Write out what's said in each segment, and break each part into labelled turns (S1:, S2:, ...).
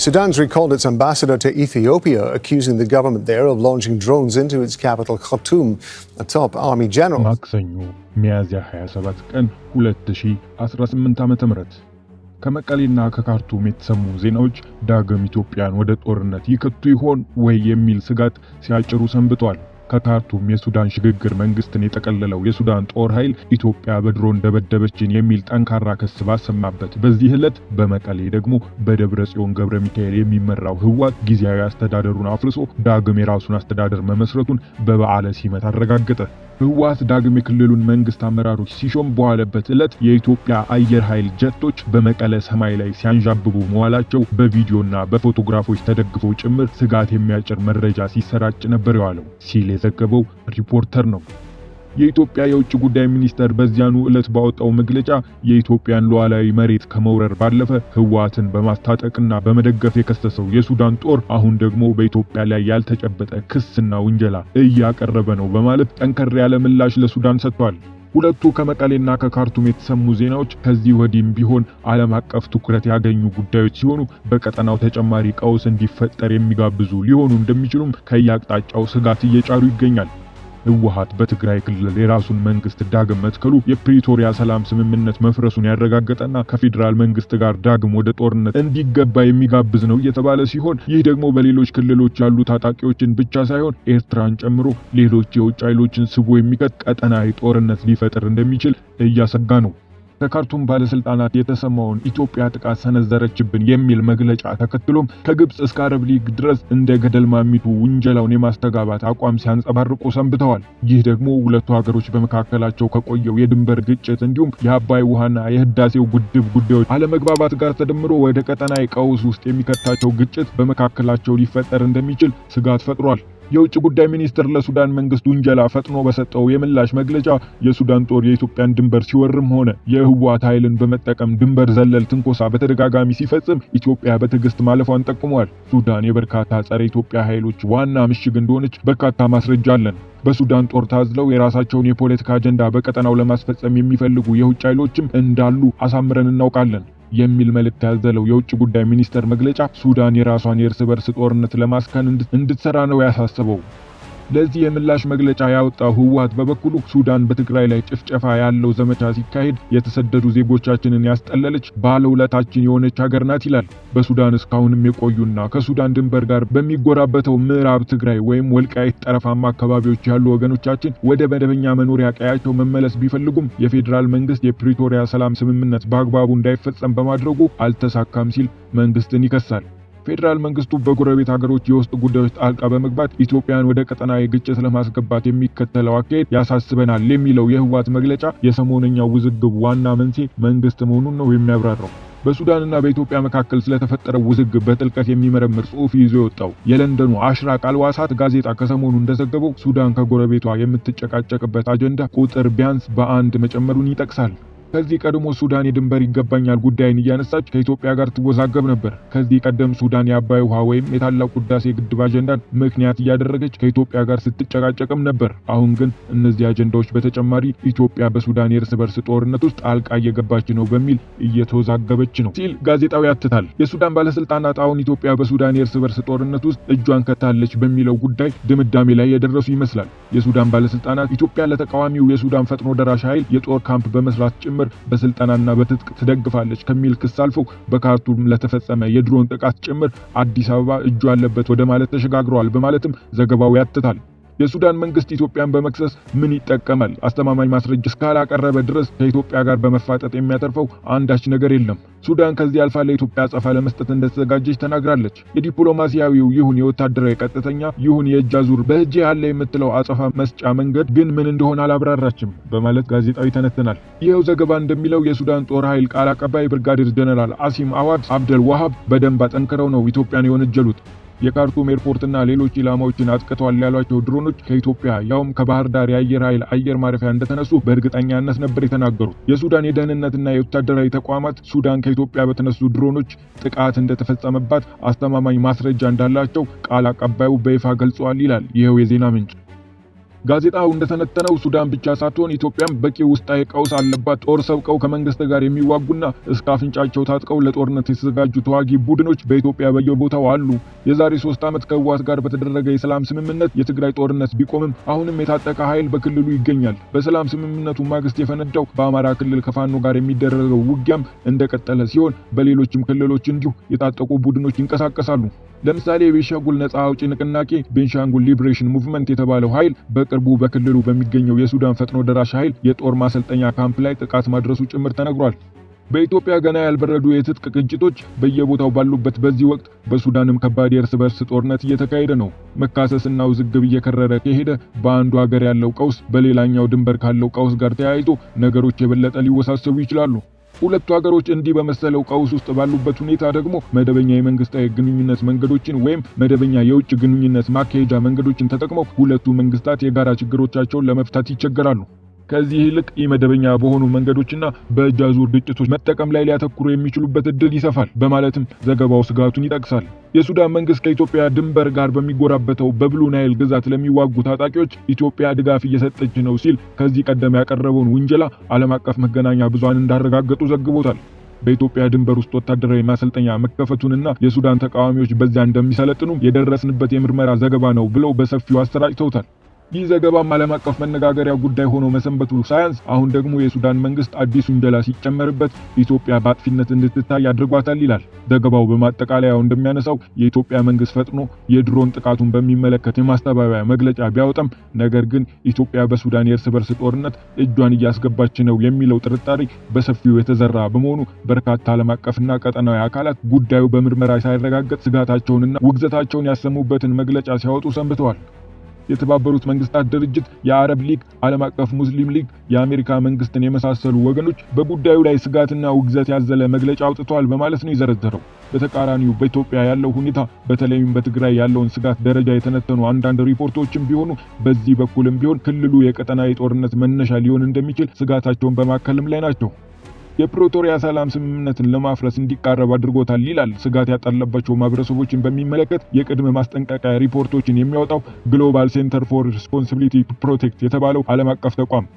S1: Sudan's recalled its ambassador to Ethiopia, accusing the government there of launching drones into its capital, Khartoum. A top army general.
S2: ማክሰኞ ሚያዝያ 27 ቀን 2018 ዓ.ም። ከመቀሌና ከካርቱም የተሰሙ ዜናዎች ዳግም ኢትዮጵያን ወደ ጦርነት ይከቱ ይሆን ወይ የሚል ስጋት ሲያጭሩ ሰንብተዋል። ከካርቱም የሱዳን ሽግግር መንግስትን የጠቀለለው የሱዳን ጦር ኃይል ኢትዮጵያ በድሮን ደበደበችን የሚል ጠንካራ ክስ ባሰማበት በዚህ ዕለት፣ በመቀሌ ደግሞ በደብረ ጽዮን ገብረ ሚካኤል የሚመራው ህወሓት ጊዜያዊ አስተዳደሩን አፍርሶ ዳግም የራሱን አስተዳደር መመስረቱን በበዓለ ሲመት አረጋገጠ። ህወሓት ዳግም የክልሉን መንግስት አመራሮች ሲሾም በዋለበት ዕለት የኢትዮጵያ አየር ኃይል ጀቶች በመቀለ ሰማይ ላይ ሲያንዣብቡ መዋላቸው በቪዲዮና በፎቶግራፎች ተደግፈው ጭምር ስጋት የሚያጭር መረጃ ሲሰራጭ ነበር የዋለው ሲል የዘገበው ሪፖርተር ነው። የኢትዮጵያ የውጭ ጉዳይ ሚኒስቴር በዚያኑ ዕለት ባወጣው መግለጫ የኢትዮጵያን ሉዓላዊ መሬት ከመውረር ባለፈ ህወሓትን በማስታጠቅና በመደገፍ የከሰሰው የሱዳን ጦር አሁን ደግሞ በኢትዮጵያ ላይ ያልተጨበጠ ክስና ውንጀላ እያቀረበ ነው በማለት ጠንከር ያለ ምላሽ ለሱዳን ሰጥቷል። ሁለቱ ከመቀሌና ከካርቱም የተሰሙ ዜናዎች ከዚህ ወዲህም ቢሆን ዓለም አቀፍ ትኩረት ያገኙ ጉዳዮች ሲሆኑ፣ በቀጠናው ተጨማሪ ቀውስ እንዲፈጠር የሚጋብዙ ሊሆኑ እንደሚችሉም ከየአቅጣጫው ስጋት እየጫሩ ይገኛል። ህወሓት በትግራይ ክልል የራሱን መንግስት ዳግም መትከሉ የፕሪቶሪያ ሰላም ስምምነት መፍረሱን ያረጋገጠና ከፌዴራል መንግስት ጋር ዳግም ወደ ጦርነት እንዲገባ የሚጋብዝ ነው እየተባለ ሲሆን፣ ይህ ደግሞ በሌሎች ክልሎች ያሉ ታጣቂዎችን ብቻ ሳይሆን ኤርትራን ጨምሮ ሌሎች የውጭ ኃይሎችን ስቦ የሚከት ቀጠናዊ ጦርነት ሊፈጥር እንደሚችል እያሰጋ ነው። ከካርቱም ባለስልጣናት የተሰማውን ኢትዮጵያ ጥቃት ሰነዘረችብን የሚል መግለጫ ተከትሎም ከግብጽ እስከ አረብ ሊግ ድረስ እንደ ገደል ማሚቱ ውንጀላውን የማስተጋባት አቋም ሲያንጸባርቁ ሰንብተዋል። ይህ ደግሞ ሁለቱ ሀገሮች በመካከላቸው ከቆየው የድንበር ግጭት እንዲሁም የአባይ ውሃና የህዳሴው ግድብ ጉዳዮች አለመግባባት ጋር ተደምሮ ወደ ቀጠናዊ ቀውስ ውስጥ የሚከታቸው ግጭት በመካከላቸው ሊፈጠር እንደሚችል ስጋት ፈጥሯል። የውጭ ጉዳይ ሚኒስትር ለሱዳን መንግስት ውንጀላ ፈጥኖ በሰጠው የምላሽ መግለጫ የሱዳን ጦር የኢትዮጵያን ድንበር ሲወርም ሆነ የህወሓት ኃይልን በመጠቀም ድንበር ዘለል ትንኮሳ በተደጋጋሚ ሲፈጽም ኢትዮጵያ በትዕግስት ማለፏን ጠቁመዋል። ሱዳን የበርካታ ጸረ ኢትዮጵያ ኃይሎች ዋና ምሽግ እንደሆነች በርካታ ማስረጃ አለን። በሱዳን ጦር ታዝለው የራሳቸውን የፖለቲካ አጀንዳ በቀጠናው ለማስፈጸም የሚፈልጉ የውጭ ኃይሎችም እንዳሉ አሳምረን እናውቃለን የሚል መልእክት ያዘለው የውጭ ጉዳይ ሚኒስቴር መግለጫ ሱዳን የራሷን የእርስ በርስ ጦርነት ለማስከን እንድትሰራ ነው ያሳሰበው። ለዚህ የምላሽ መግለጫ ያወጣው ህወሓት በበኩሉ ሱዳን በትግራይ ላይ ጭፍጨፋ ያለው ዘመቻ ሲካሄድ የተሰደዱ ዜጎቻችንን ያስጠለለች ባለውለታችን የሆነች ሀገር ናት ይላል። በሱዳን እስካሁንም የቆዩና ከሱዳን ድንበር ጋር በሚጎራበተው ምዕራብ ትግራይ ወይም ወልቃይት ጠረፋማ አካባቢዎች ያሉ ወገኖቻችን ወደ መደበኛ መኖሪያ ቀያቸው መመለስ ቢፈልጉም የፌዴራል መንግስት የፕሪቶሪያ ሰላም ስምምነት በአግባቡ እንዳይፈጸም በማድረጉ አልተሳካም ሲል መንግስትን ይከሳል። ፌዴራል መንግስቱ በጎረቤት ሀገሮች የውስጥ ጉዳዮች ጣልቃ በመግባት ኢትዮጵያን ወደ ቀጠናዊ ግጭት ለማስገባት የሚከተለው አካሄድ ያሳስበናል የሚለው የህወሓት መግለጫ የሰሞነኛው ውዝግብ ዋና መንስኤ መንግስት መሆኑን ነው የሚያብራራው። በሱዳንና በኢትዮጵያ መካከል ስለተፈጠረው ውዝግብ በጥልቀት የሚመረምር ጽሑፍ ይዞ የወጣው የለንደኑ አሽራቅ አልዋሳት ጋዜጣ ከሰሞኑ እንደዘገበው ሱዳን ከጎረቤቷ የምትጨቃጨቅበት አጀንዳ ቁጥር ቢያንስ በአንድ መጨመሩን ይጠቅሳል። ከዚህ ቀድሞ ሱዳን የድንበር ይገባኛል ጉዳይን እያነሳች ከኢትዮጵያ ጋር ትወዛገብ ነበር። ከዚህ ቀደም ሱዳን የአባይ ውሃ ወይም የታላቁ ህዳሴ ግድብ አጀንዳን ምክንያት እያደረገች ከኢትዮጵያ ጋር ስትጨቃጨቅም ነበር። አሁን ግን እነዚህ አጀንዳዎች በተጨማሪ ኢትዮጵያ በሱዳን የእርስ በርስ ጦርነት ውስጥ ጣልቃ እየገባች ነው በሚል እየተወዛገበች ነው ሲል ጋዜጣው ያትታል። የሱዳን ባለስልጣናት አሁን ኢትዮጵያ በሱዳን የእርስ በርስ ጦርነት ውስጥ እጇን ከታለች በሚለው ጉዳይ ድምዳሜ ላይ የደረሱ ይመስላል። የሱዳን ባለስልጣናት ኢትዮጵያ ለተቃዋሚው የሱዳን ፈጥኖ ደራሽ ኃይል የጦር ካምፕ በመስራት ጭምር በስልጠናና በትጥቅ ትደግፋለች ከሚል ክስ አልፎ በካርቱም ለተፈጸመ የድሮን ጥቃት ጭምር አዲስ አበባ እጁ አለበት ወደ ማለት ተሸጋግረዋል በማለትም ዘገባው ያትታል። የሱዳን መንግስት ኢትዮጵያን በመክሰስ ምን ይጠቀማል? አስተማማኝ ማስረጃ እስካላቀረበ ድረስ ከኢትዮጵያ ጋር በመፋጠጥ የሚያተርፈው አንዳች ነገር የለም። ሱዳን ከዚህ አልፋ ለኢትዮጵያ አጸፋ ለመስጠት እንደተዘጋጀች ተናግራለች። የዲፕሎማሲያዊው ይሁን የወታደራዊ ቀጥተኛ ይሁን የእጅ አዙር በእጄ ያለ የምትለው አጸፋ መስጫ መንገድ ግን ምን እንደሆነ አላብራራችም በማለት ጋዜጣው ይተነትናል። ይኸው ዘገባ እንደሚለው የሱዳን ጦር ኃይል ቃል አቀባይ ብርጋዴር ጀነራል አሲም አዋድ አብደል ዋሃብ በደንብ አጠንክረው ነው ኢትዮጵያን የወነጀሉት። የካርቱም ኤርፖርትና ሌሎች ኢላማዎችን አጥቅተዋል ያሏቸው ድሮኖች ከኢትዮጵያ ያውም ከባህር ዳር የአየር ኃይል አየር ማረፊያ እንደተነሱ በእርግጠኛነት ነበር የተናገሩት። የሱዳን የደህንነትና የወታደራዊ ተቋማት ሱዳን ከኢትዮጵያ በተነሱ ድሮኖች ጥቃት እንደተፈጸመባት አስተማማኝ ማስረጃ እንዳላቸው ቃል አቀባዩ በይፋ ገልጸዋል ይላል ይኸው የዜና ምንጭ። ጋዜጣው እንደተነተነው ሱዳን ብቻ ሳትሆን ኢትዮጵያም በቂ ውስጣዊ ቀውስ አለባት። ጦር ሰብቀው ከመንግስት ጋር የሚዋጉና እስከ አፍንጫቸው ታጥቀው ለጦርነት የተዘጋጁ ተዋጊ ቡድኖች በኢትዮጵያ በየቦታው አሉ። የዛሬ 3 ዓመት ከህወሓት ጋር በተደረገ የሰላም ስምምነት የትግራይ ጦርነት ቢቆምም አሁንም የታጠቀ ኃይል በክልሉ ይገኛል። በሰላም ስምምነቱ ማግስት የፈነዳው በአማራ ክልል ከፋኖ ጋር የሚደረገው ውጊያም እንደቀጠለ ሲሆን በሌሎችም ክልሎች እንዲሁ የታጠቁ ቡድኖች ይንቀሳቀሳሉ። ለምሳሌ የቤንሻንጉል ነፃ አውጪ ንቅናቄ ቤንሻንጉል Liberation Movement የተባለው ኃይል በቅርቡ በክልሉ በሚገኘው የሱዳን ፈጥኖ ደራሽ ኃይል የጦር ማሰልጠኛ ካምፕ ላይ ጥቃት ማድረሱ ጭምር ተነግሯል። በኢትዮጵያ ገና ያልበረዱ የትጥቅ ግጭቶች በየቦታው ባሉበት በዚህ ወቅት በሱዳንም ከባድ የእርስ በርስ ጦርነት እየተካሄደ ነው። መካሰስና ውዝግብ እየከረረ ከሄደ በአንዱ ሀገር ያለው ቀውስ በሌላኛው ድንበር ካለው ቀውስ ጋር ተያይዞ ነገሮች የበለጠ ሊወሳሰቡ ይችላሉ። ሁለቱ ሀገሮች እንዲህ በመሰለው ቀውስ ውስጥ ባሉበት ሁኔታ ደግሞ መደበኛ የመንግስታዊ ግንኙነት መንገዶችን ወይም መደበኛ የውጭ ግንኙነት ማካሄጃ መንገዶችን ተጠቅመው ሁለቱ መንግስታት የጋራ ችግሮቻቸውን ለመፍታት ይቸገራሉ። ከዚህ ይልቅ ኢመደበኛ በሆኑ መንገዶችና በእጅ አዙር ግጭቶች መጠቀም ላይ ሊያተኩሩ የሚችሉበት እድል ይሰፋል በማለትም ዘገባው ስጋቱን ይጠቅሳል። የሱዳን መንግስት ከኢትዮጵያ ድንበር ጋር በሚጎራበተው በብሉ ናይል ግዛት ለሚዋጉ ታጣቂዎች ኢትዮጵያ ድጋፍ እየሰጠች ነው ሲል ከዚህ ቀደም ያቀረበውን ውንጀላ ዓለም አቀፍ መገናኛ ብዙሃን እንዳረጋገጡ ዘግቦታል። በኢትዮጵያ ድንበር ውስጥ ወታደራዊ ማሰልጠኛ መከፈቱንና የሱዳን ተቃዋሚዎች በዚያ እንደሚሰለጥኑ የደረስንበት የምርመራ ዘገባ ነው ብለው በሰፊው አሰራጭተውታል። ይህ ዘገባም ዓለም አቀፍ መነጋገሪያ ጉዳይ ሆኖ መሰንበቱ ሳያንስ አሁን ደግሞ የሱዳን መንግስት አዲስ ውንጀላ ሲጨመርበት ኢትዮጵያ በአጥፊነት እንድትታይ አድርጓታል ይላል ዘገባው። በማጠቃለያው እንደሚያነሳው የኢትዮጵያ መንግስት ፈጥኖ የድሮን ጥቃቱን በሚመለከት የማስተባበያ መግለጫ ቢያወጣም ነገር ግን ኢትዮጵያ በሱዳን የእርስ በርስ ጦርነት እጇን እያስገባች ነው የሚለው ጥርጣሬ በሰፊው የተዘራ በመሆኑ በርካታ ዓለም አቀፍና ቀጠናዊ አካላት ጉዳዩ በምርመራ ሳይረጋገጥ ስጋታቸውንና ውግዘታቸውን ያሰሙበትን መግለጫ ሲያወጡ ሰንብተዋል። የተባበሩት መንግስታት ድርጅት፣ የአረብ ሊግ፣ ዓለም አቀፍ ሙስሊም ሊግ፣ የአሜሪካ መንግስትን የመሳሰሉ ወገኖች በጉዳዩ ላይ ስጋትና ውግዘት ያዘለ መግለጫ አውጥተዋል በማለት ነው የዘረዘረው። በተቃራኒው በኢትዮጵያ ያለው ሁኔታ በተለይም በትግራይ ያለውን ስጋት ደረጃ የተነተኑ አንዳንድ ሪፖርቶችም ቢሆኑ በዚህ በኩልም ቢሆን ክልሉ የቀጠና የጦርነት መነሻ ሊሆን እንደሚችል ስጋታቸውን በማከልም ላይ ናቸው። የፕሪቶሪያ ሰላም ስምምነትን ለማፍረስ እንዲቃረብ አድርጎታል ይላል ስጋት ያጠለባቸው ማህበረሰቦችን በሚመለከት የቅድመ ማስጠንቀቂያ ሪፖርቶችን የሚያወጣው Global Center for Responsibility to Protect የተባለው ዓለም አቀፍ ተቋም።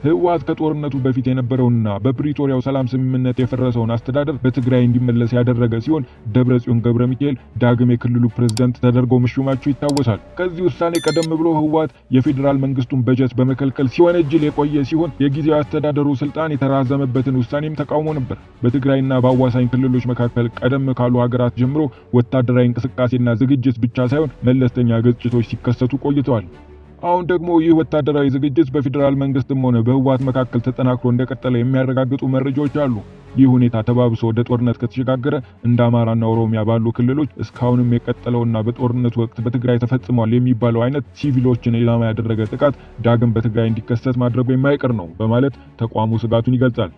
S2: ህወሓት ከጦርነቱ በፊት የነበረውንና በፕሪቶሪያው ሰላም ስምምነት የፈረሰውን አስተዳደር በትግራይ እንዲመለስ ያደረገ ሲሆን ደብረጽዮን ገብረ ሚካኤል ዳግም የክልሉ ፕሬዝዳንት ተደርገው መሾማቸው ይታወሳል። ከዚህ ውሳኔ ቀደም ብሎ ህወሓት የፌዴራል መንግስቱን በጀት በመከልከል ሲወነጅል የቆየ ሲሆን የጊዜያዊ አስተዳደሩ ስልጣን የተራዘመበትን ውሳኔም ተቃውሞ ነበር። በትግራይና በአዋሳኝ ክልሎች መካከል ቀደም ካሉ ሀገራት ጀምሮ ወታደራዊ እንቅስቃሴና ዝግጅት ብቻ ሳይሆን መለስተኛ ግጭቶች ሲከሰቱ ቆይተዋል። አሁን ደግሞ ይህ ወታደራዊ ዝግጅት በፌዴራል መንግስትም ሆነ በህወሓት መካከል ተጠናክሮ እንደቀጠለ የሚያረጋግጡ መረጃዎች አሉ። ይህ ሁኔታ ተባብሶ ወደ ጦርነት ከተሸጋገረ እንደ አማራና ኦሮሚያ ባሉ ክልሎች እስካሁንም የቀጠለውና በጦርነቱ ወቅት በትግራይ ተፈጽሟል የሚባለው አይነት ሲቪሎችን ኢላማ ያደረገ ጥቃት ዳግም በትግራይ እንዲከሰት ማድረጉ የማይቀር ነው በማለት ተቋሙ ስጋቱን ይገልጻል።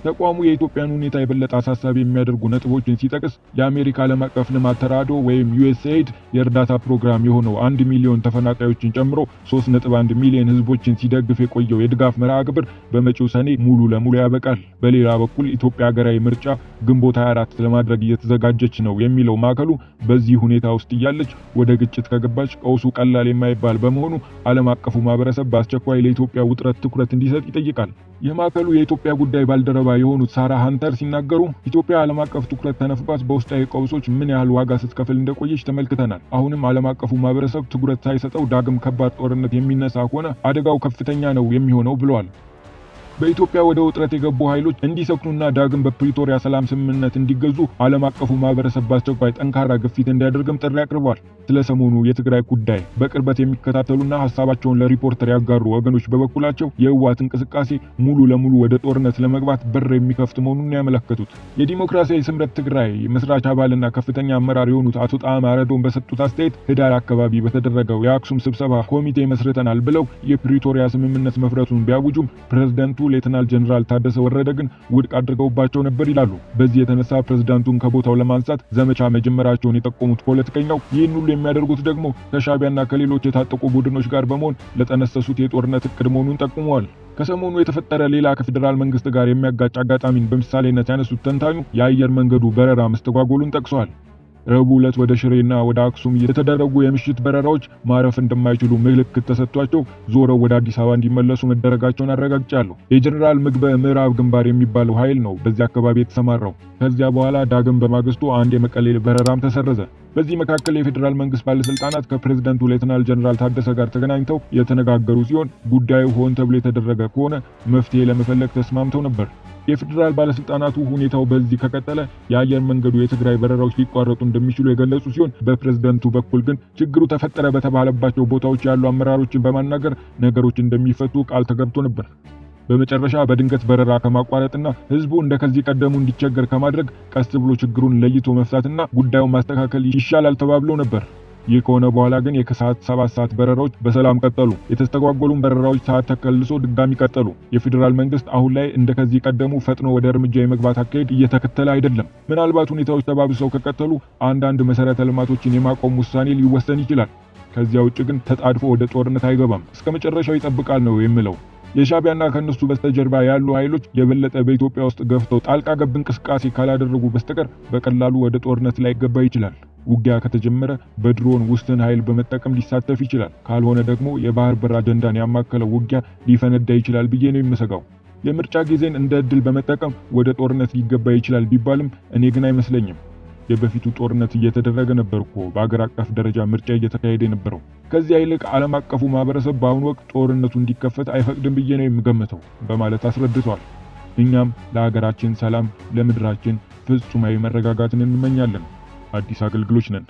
S2: ተቋሙ የኢትዮጵያን ሁኔታ የበለጠ አሳሳቢ የሚያደርጉ ነጥቦችን ሲጠቅስ የአሜሪካ ዓለም አቀፍ ልማት ተራድኦ ወይም ዩኤስኤድ የእርዳታ ፕሮግራም የሆነው 1 ሚሊዮን ተፈናቃዮችን ጨምሮ 3.1 ሚሊዮን ህዝቦችን ሲደግፍ የቆየው የድጋፍ መርሃ ግብር በመጪው ሰኔ ሙሉ ለሙሉ ያበቃል። በሌላ በኩል ኢትዮጵያ ሀገራዊ ምርጫ ግንቦት 24 ለማድረግ እየተዘጋጀች ነው የሚለው ማዕከሉ በዚህ ሁኔታ ውስጥ እያለች ወደ ግጭት ከገባች ቀውሱ ቀላል የማይባል በመሆኑ ዓለም አቀፉ ማህበረሰብ በአስቸኳይ ለኢትዮጵያ ውጥረት ትኩረት እንዲሰጥ ይጠይቃል። የማዕከሉ የኢትዮጵያ ጉዳይ ባልደረባ የሆኑት ሳራ ሃንተር ሲናገሩ ኢትዮጵያ ዓለም አቀፍ ትኩረት ተነፍጓት በውስጣዊ ቀውሶች ምን ያህል ዋጋ ስትከፍል እንደቆየች ተመልክተናል። አሁንም ዓለም አቀፉ ማህበረሰብ ትኩረት ሳይሰጠው ዳግም ከባድ ጦርነት የሚነሳ ከሆነ አደጋው ከፍተኛ ነው የሚሆነው ብለዋል። በኢትዮጵያ ወደ ውጥረት የገቡ ኃይሎች እንዲሰክኑና ዳግም በፕሪቶሪያ ሰላም ስምምነት እንዲገዙ ዓለም አቀፉ ማህበረሰብ በአስቸኳይ ጠንካራ ግፊት እንዲያደርግም ጥሪ አቅርቧል። ስለ ሰሞኑ የትግራይ ጉዳይ በቅርበት የሚከታተሉና ሀሳባቸውን ለሪፖርተር ያጋሩ ወገኖች በበኩላቸው የህወሓት እንቅስቃሴ ሙሉ ለሙሉ ወደ ጦርነት ለመግባት በር የሚከፍት መሆኑን ያመለከቱት የዲሞክራሲያዊ ስምረት ትግራይ መስራች አባልና ከፍተኛ አመራር የሆኑት አቶ ጣዕመ አረዶም በሰጡት አስተያየት ህዳር አካባቢ በተደረገው የአክሱም ስብሰባ ኮሚቴ መስርተናል ብለው የፕሪቶሪያ ስምምነት መፍረሱን ቢያውጁም ፕሬዝዳንቱ ሌተናል ጀነራል ታደሰ ወረደ ግን ውድቅ አድርገውባቸው ነበር ይላሉ። በዚህ የተነሳ ፕሬዝዳንቱን ከቦታው ለማንሳት ዘመቻ መጀመራቸውን የጠቆሙት ፖለቲከኛው ይህን ሁሉ የሚያደርጉት ደግሞ ከሻዕቢያና ከሌሎች የታጠቁ ቡድኖች ጋር በመሆን ለጠነሰሱት የጦርነት እቅድ መሆኑን ጠቁመዋል። ከሰሞኑ የተፈጠረ ሌላ ከፌዴራል መንግስት ጋር የሚያጋጭ አጋጣሚን በምሳሌነት ያነሱት ተንታኙ የአየር መንገዱ በረራ መስተጓጎሉን ጠቅሰዋል። ረቡዕ ዕለት ወደ ሽሬና ወደ አክሱም የተደረጉ የምሽት በረራዎች ማረፍ እንደማይችሉ ምልክት ተሰጥቷቸው ዞረው ወደ አዲስ አበባ እንዲመለሱ መደረጋቸውን አረጋግጫለሁ። የጀነራል ምግበ ምዕራብ ግንባር የሚባለው ኃይል ነው በዚያ አካባቢ የተሰማራው። ከዚያ በኋላ ዳግም በማግስቱ አንድ የመቀሌ በረራም ተሰረዘ። በዚህ መካከል የፌዴራል መንግስት ባለስልጣናት ከፕሬዝዳንቱ ሌተናል ጀነራል ታደሰ ጋር ተገናኝተው የተነጋገሩ ሲሆን ጉዳዩ ሆን ተብሎ የተደረገ ከሆነ መፍትሄ ለመፈለግ ተስማምተው ነበር። የፌዴራል ባለስልጣናቱ ሁኔታው በዚህ ከቀጠለ የአየር መንገዱ የትግራይ በረራዎች ሊቋረጡ እንደሚችሉ የገለጹ ሲሆን በፕሬዝዳንቱ በኩል ግን ችግሩ ተፈጠረ በተባለባቸው ቦታዎች ያሉ አመራሮችን በማናገር ነገሮች እንደሚፈቱ ቃል ተገብቶ ነበር። በመጨረሻ በድንገት በረራ ከማቋረጥና ህዝቡ እንደከዚህ ቀደሙ እንዲቸገር ከማድረግ ቀስ ብሎ ችግሩን ለይቶ መፍታትና ጉዳዩን ማስተካከል ይሻላል ተባብሎ ነበር። ይህ ከሆነ በኋላ ግን የከሰዓት 7 ሰዓት በረራዎች በሰላም ቀጠሉ። የተስተጓጎሉን በረራዎች ሰዓት ተከልሶ ድጋሚ ቀጠሉ። የፌዴራል መንግስት አሁን ላይ እንደከዚህ ቀደሙ ፈጥኖ ወደ እርምጃ የመግባት አካሄድ እየተከተለ አይደለም። ምናልባት ሁኔታዎች ተባብሰው ከቀጠሉ አንዳንድ መሰረተ ልማቶችን የማቆም ውሳኔ ሊወሰን ይችላል። ከዚያ ውጭ ግን ተጣድፎ ወደ ጦርነት አይገባም። እስከ መጨረሻው ይጠብቃል ነው የምለው። የሻዕቢያና ከነሱ በስተጀርባ ያሉ ኃይሎች የበለጠ በኢትዮጵያ ውስጥ ገፍተው ጣልቃ ገብ እንቅስቃሴ ካላደረጉ በስተቀር በቀላሉ ወደ ጦርነት ላይገባ ይችላል። ውጊያ ከተጀመረ በድሮን ውስን ኃይል በመጠቀም ሊሳተፍ ይችላል። ካልሆነ ደግሞ የባህር በር አጀንዳን ያማከለው ውጊያ ሊፈነዳ ይችላል ብዬ ነው የምሰጋው። የምርጫ ጊዜን እንደ እድል በመጠቀም ወደ ጦርነት ሊገባ ይችላል ቢባልም እኔ ግን አይመስለኝም። የበፊቱ ጦርነት እየተደረገ ነበር እኮ በአገር አቀፍ ደረጃ ምርጫ እየተካሄደ የነበረው። ከዚያ ይልቅ ዓለም አቀፉ ማህበረሰብ በአሁኑ ወቅት ጦርነቱ እንዲከፈት አይፈቅድም ብዬ ነው የምገምተው በማለት አስረድቷል። እኛም ለሀገራችን ሰላም፣ ለምድራችን ፍጹማዊ መረጋጋትን እንመኛለን። አዲስ አገልግሎች ነን።